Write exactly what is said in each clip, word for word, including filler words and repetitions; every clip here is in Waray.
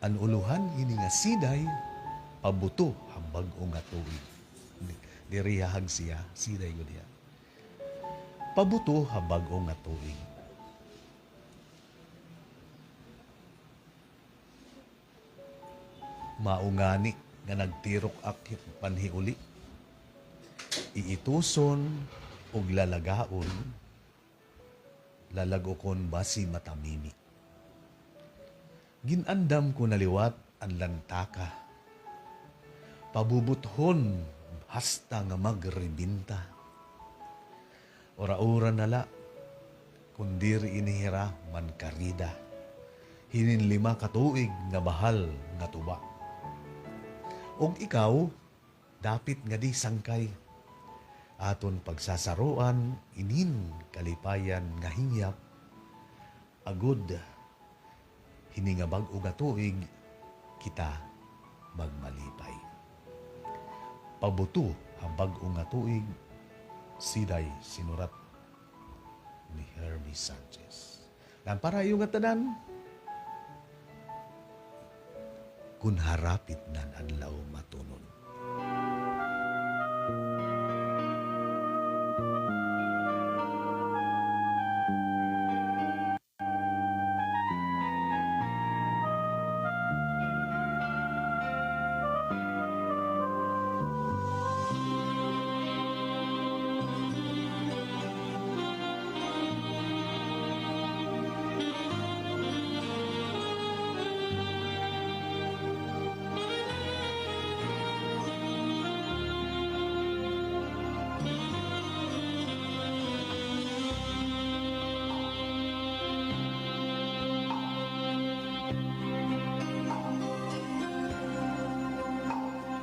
An ulohan ini nga siday, pabuto ha bag-o nga tuig. Di-, diri ha hagsiya, siday gud hiya. Pabuto ha bag-o nga tuig. Mao ngani nga nagtirok ak hit panhiuli. Iituson ug lalagaon, lalag-ukon basi matamimi. Gin-andam ko na liwat an lantaka. Pabubuthon hasta nga magrebenta. Ura-ura na la, kon diri ini hira mankarida hinin lima ka tuig nga bahal nga tuba. Ug ikaw, dapit ngadi sangkay, aton pagsasaroan inin kalipayan nga hingyap, agod hini nga bag-o nga tuig, kita magmalipay. Pabuto ha bag-o nga tuig, siday sinurat ni Hermie Sanchez. Ngan para ha iyo ngatanan, kon harapit nan adlaw matunon.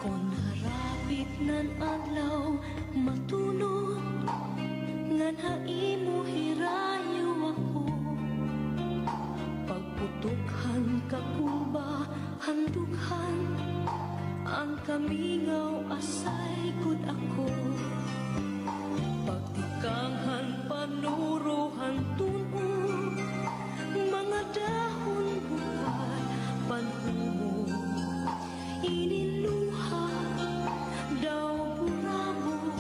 Kon harapit nan adlaw matunon, ngan ha imo hirayo ako, pagputok han kakulba han dughan, an kamingaw asay gud ako. Pagtikang han panuro han tun-ong, mga dahon bukad panhumo. Inin luha daw burabod,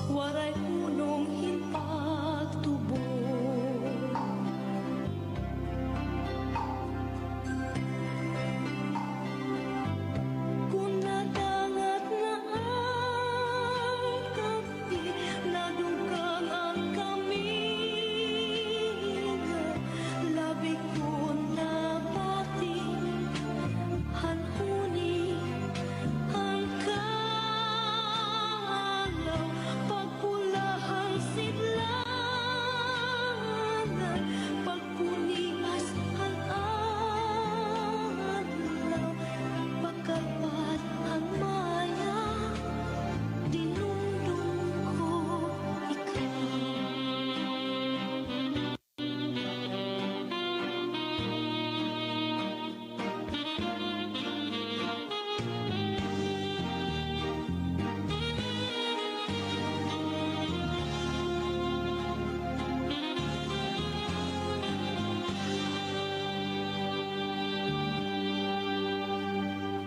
waray hunong hin pagtubod. Kon nadangat na an kap-, nadugang an kamingaw, labi kon nabati han huni han kalaw, pagpula han sidlangan, pagpunias han adlaw, pagkalpat han maya, dinumdom ko ikaw.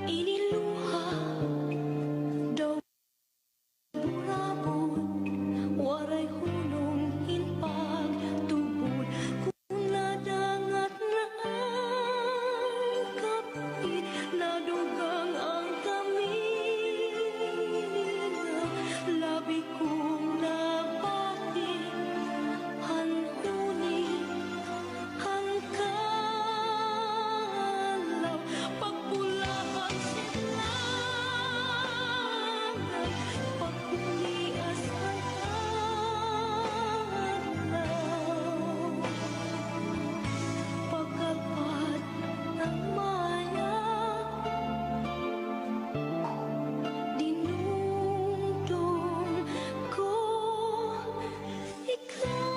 Inin luha daw burabod, waray hunong hin pagtubod. Kon nadangat na an kap-, nadugang an kamingaw, labi kon nabati han huni han kalaw, pagpula han sidlangan, pagpunias han adlaw, pagkalpat han maya, dinumdom ko ikaw.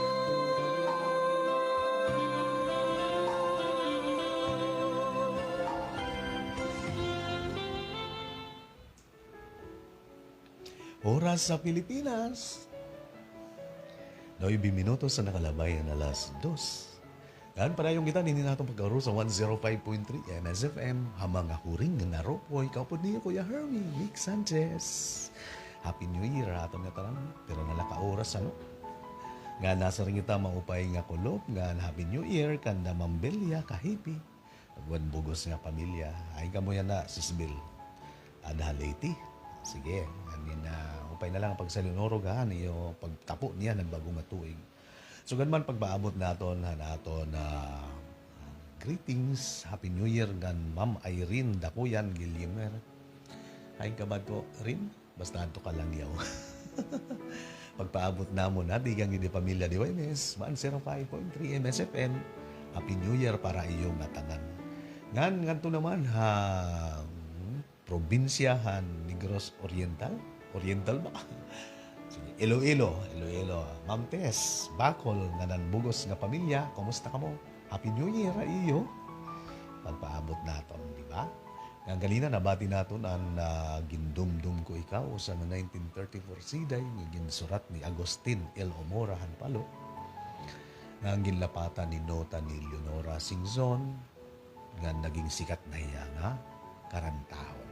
Oras sa Pilipinas, nuebe minutos an nakalabay han alas dos. Ngan padayon kita dinhi ha aton pagkaurusa one zero five point three M S F M, ha mga huring nga narupoy, kaupod niyo Kuya Hermie Nick Sanchez. Happy New Year ha aton ngatanan, pero nalaka oras, ano? Ngan nasiring kita maupay nga kulop, ngan Happy New Year kanda Ma'am Belia Kahipi, ugwan bug-os nga pamilya. Hain kamo yana, Sis Bel? Ada ha Leyte. Sige, I mean, ah, upay na la an pagsalinurog, ha, an iyo pagtapo niyan han bag-o nga tuig. Sugad man pagpaabot naton han aton, ah, greetings, Happy New Year ngan Ma'am Irene Dakuyan Guillimer. Hain ka ba adto, Rin? Basta adto ka lang yaw. Pagpaabot namon, ha, tikang dinhi pamilya D Y M S, one zero five point three M S F M. Happy New Year para iyo ngatanan. Ngan ngadto naman ha, hmm, probinsya han Negros Oriental. Oriental ba? Sige, Iloilo, Iloilo. Ma'am Tess Bacol ngan an bug-os nga pamilya, kumusta kamo? Happy New Year ha iyo. Pagpaabot naton, di ba? Ngan ganina nabati naton an, ah, Gindumdum Ko Ikaw, usa nga nineteen thirty-four siday nga ginsurat ni Agustin L. O'Mora han Palo, nga ginlapatan hin nota ni Leonora Singzon, nga naging sikat na hiya nga karantahon.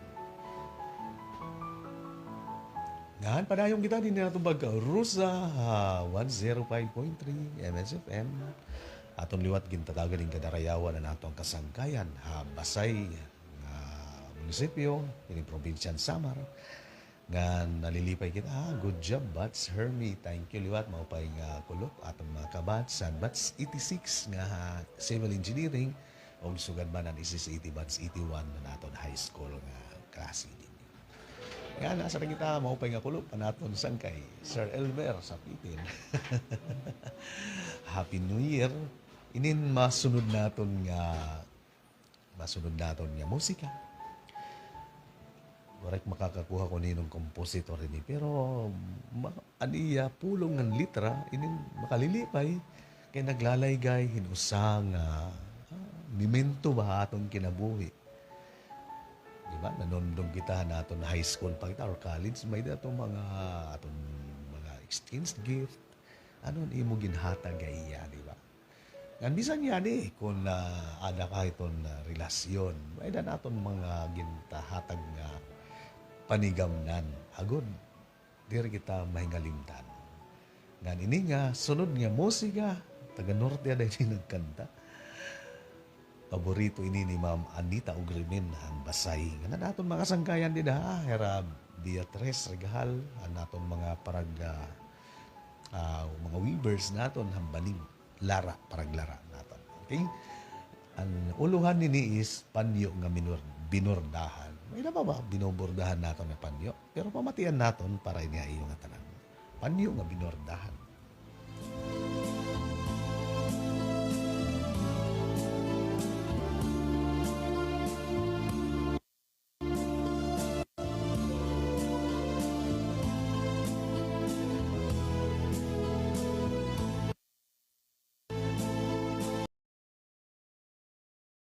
Ngan padayon kita dinhi ha aton pagkaurusa ha one zero five point three M S F M. Aton liwat gintatagan hin kadarayawan an aton kasangkayan ha Basay nga munisipyo, ini probinsya han Samar. Ngan nalilipay kita. Ah, good job, Bats Hermie. Thank you liwat. Maupay nga kulop aton mga kabats han Bats eighty-six nga ha civil engineering, ug sugad man an S S eighty, Bats eighty-one nga han aton high school nga klase dinhi. Ngan nasiring kita, maupay nga kulop an aton sangkay, Sir Elmer Sapitin. Happy New Year. Inin masunod naton nga Masunod naton nga musika. Waray ko makakakuha kon hin-o an compositor hini, pero ma-, an iya pulong ngan letra, inin makalilipay, kay naglalaygay hin usa nga, ah, memento ba ha aton kinabuhi. Di ba? Nanumdom kita han aton high school pa kita or college, may-ada aton mga, aton mga exchange gift. Ano an imo ginhatag ha iya, di ba? Ngan bisan ngani kon, ah, ada ka hiton, ah, relasyon, may-ada an aton mga gintahatag nga panigamnan. Agod diri kita mahingalimtan. Ngan ini nga sunod nga musika, taga-Norte ada ini nagkanta. Paborito ini ni Ma'am Anita Ugrimin, an Basay. Ngan an aton mga kasangkayan dida, ha, Hera Beatrice Reghal, an aton mga parag-, ah, ah, mga weavers naton, han banig. Lara, paraglara naton. Okay? An ulohan nini is panyo nga minor-, binordahan. May iba pa ba binobordahan naton nga panyo? Pero pamatian naton para ini ha iyo ngatanan. Panyo nga binordahan.